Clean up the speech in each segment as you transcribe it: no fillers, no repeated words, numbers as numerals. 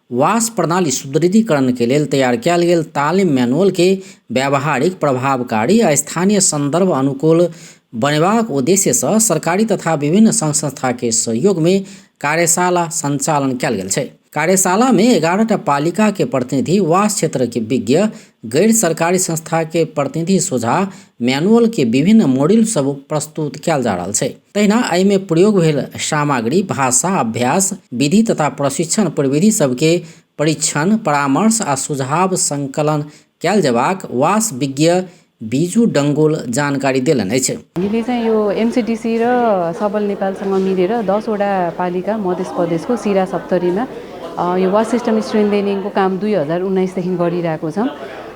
वास प्रणाली सुदृढ़ीकरण के लेल तैयार कयल गेल तालीम मैनुअल के व्यावहारिक, प्रभावकारी आ स्थानीय संदर्भ अनुकूल बनेबाक उद्देश्य सँ सरकारी तथा विभिन्न संघ संस्था के सहयोग में कार्यशाला संचालन कयल गेल छै। कार्यशाला में 11टा पालिका के प्रतिनिधि, वास क्षेत्र के विज्ञ, गैर सरकारी संस्था के प्रतिनिधि सोझा मैनुअल के विभिन्न मॉड्यूल सब प्रस्तुत कयल जा रहल छै। तहिना एहि में प्रयोग भेल सामग्री, भाषा, अभ्यास, विधि तथा प्रशिक्षण प्रविधि सबके परीक्षण, परामर्श आ सुझाव संकलन कयल जेबाक वास विज्ञ बिजु डंगोल जानकारी देलनि अछि। हामीले चाहिँ यो एमसीडीसी र सबल नेपालसँग मिलेर 10 वटा पालिका मध्य प्रदेशको सिरा सप्तरीमा यो वास सिस्टम स्ट्रेन्थेनिङको काम 2019 देखि गरिरहेको छौँ।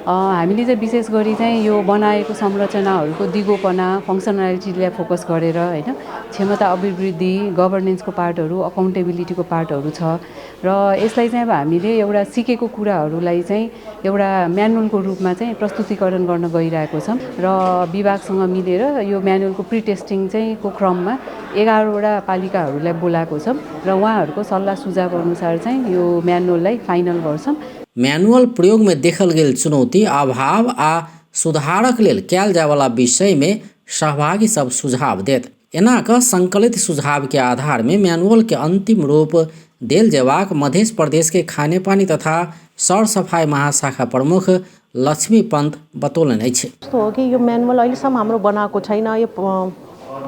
हामीले चाहिँ विशेष गरी चाहिँ यो बनाएको संरचनाहरूको दिगोपना, फङ्सनालिटीलाई फोकस गरेर हैन, क्षमता अभिवृद्धि, गभर्नेन्सको पार्टहरू, अकाउन्टेबिलिटीको पार्टहरू छ र यसलाई चाहिँ अब हामीले एउटा सिकेको कुराहरूलाई चाहिँ एउटा म्यानुअलको रूपमा चाहिँ प्रस्तुतिकरण गर्न गइरहेको छौँ र विभागसँग मिलेर यो म्यानुअलको प्री टेस्टिङ चाहिँ को क्रममा 11 वटा पालिकाहरूलाई बोलाएको छौँ र उहाँहरूको सल्लाह सुझाव अनुसार चाहिँ यो म्यानुअललाई फाइनल गर्छौँ। मैनुअल प्रयोग में देखल गेल चुनौती, अभाव आ सुधारक लेल कयल जायवाला विषय में सहभागी सब सुझाव देत। एना कऽ संकलित सुझाव के आधार में मैनुअल के अंतिम रूप देल जेबाक मध्य प्रदेश के खाने पानी तथा सर सफाई महाशाखा प्रमुख लक्ष्मी पंत बतौलनि अछि। कस्तो हो कि यो म्यानुअल अहिलेसम्म हाम्रो बनाएको छैन, यो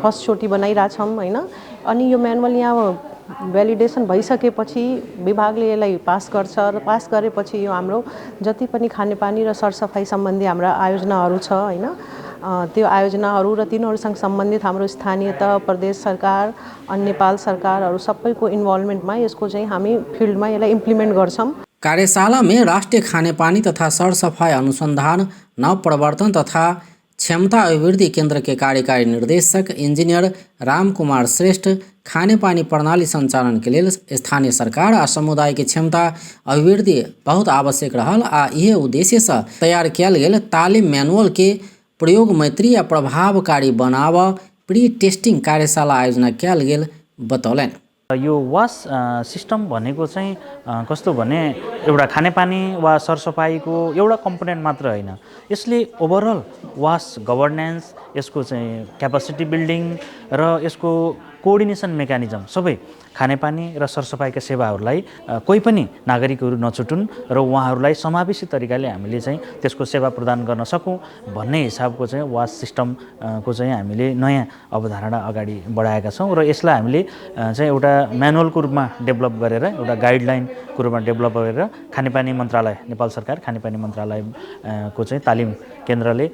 फर्स्ट चोटि बनाइरहेछौँ हैन। अनि यो म्यानुअल यहाँ भ्यालिडेसन भइसकेपछि विभागले यसलाई पास गर्छ र पास गरेपछि यो हाम्रो जति पनि खानेपानी र सरसफाइ सम्बन्धी हाम्रा आयोजनाहरू छ हैन, त्यो आयोजनाहरू र तिनीहरूसँग सम्बन्धित हाम्रो स्थानीय तह, प्रदेश सरकार अनि नेपाल सरकारहरू सबैको इन्भल्भमेन्टमा यसको चाहिँ हामी फिल्डमा यसलाई इम्प्लिमेन्ट गर्छौँ। कार्यशाला में राष्ट्रीय खानेपानी तथा सरसफाई अनुसंधान, नवप्रवर्तन तथा क्षमता अभिवृद्धि केंद्र के कार्यकारी निर्देशक इंजीनियर रामकुमार श्रेष्ठ, खानेपानी प्रणाली संचालन के लिए स्थानीय सरकार आ समुदाय के क्षमता अभिवृद्धि बहुत आवश्यक रहल आ यह उद्देश्य से तैयार किया गेल तालीम मैनुअल के प्रयोग मैत्री आ प्रभावकारी बनाव प्री टेस्टिंग कार्यशाला आयोजना किया गेल बतौलनि। यो वास सिस्टम भनेको चाहिँ कस्तो भने एउटा खानेपानी वा सरसफाइको एउटा कम्पोनेन्ट मात्र होइन, यसले ओभरअल वास गभर्नेन्स, यसको चाहिँ क्यापासिटी बिल्डिङ र यसको कोअर्डिनेसन मेकानिजम सबै खानेपानी र सरसफाइका सेवाहरूलाई कोही पनि नागरिकहरू नछुटुन् र उहाँहरूलाई समावेशी तरिकाले हामीले चाहिँ त्यसको सेवा प्रदान गर्न सकौँ भन्ने हिसाबको चाहिँ वास सिस्टमको चाहिँ हामीले नयाँ अवधारणा अगाडि बढाएका छौँ र यसलाई हामीले चाहिँ एउटा म्यानुअलको रूपमा डेभलप गरेर, एउटा गाइडलाइनको रूपमा डेभलप गरेर खानेपानी मन्त्रालय, नेपाल सरकार खानेपानी मन्त्रालयको चाहिँ तालिम केन्द्रले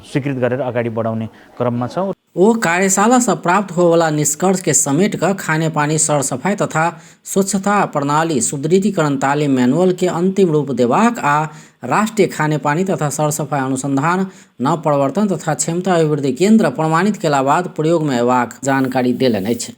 स्वीकृत गरेर अगाडि बढाउने क्रममा छौँ। वो कार्यशाला से प्राप्त हो वाला निष्कर्ष के समेट कर खाने पानी सरसफाई तथा स्वच्छता प्रणाली सुदृढ़ीकरण तालीम मैनुअल के अंतिम रूप देबाक आ राष्ट्रीय खाने पानी तथा सरसफाई अनुसंधान, नवप्रवर्तन तथा क्षमता अभिवृद्धि केंद्र प्रमाणित केला बाद प्रयोग में अयबाक जानकारी देलनि अछि।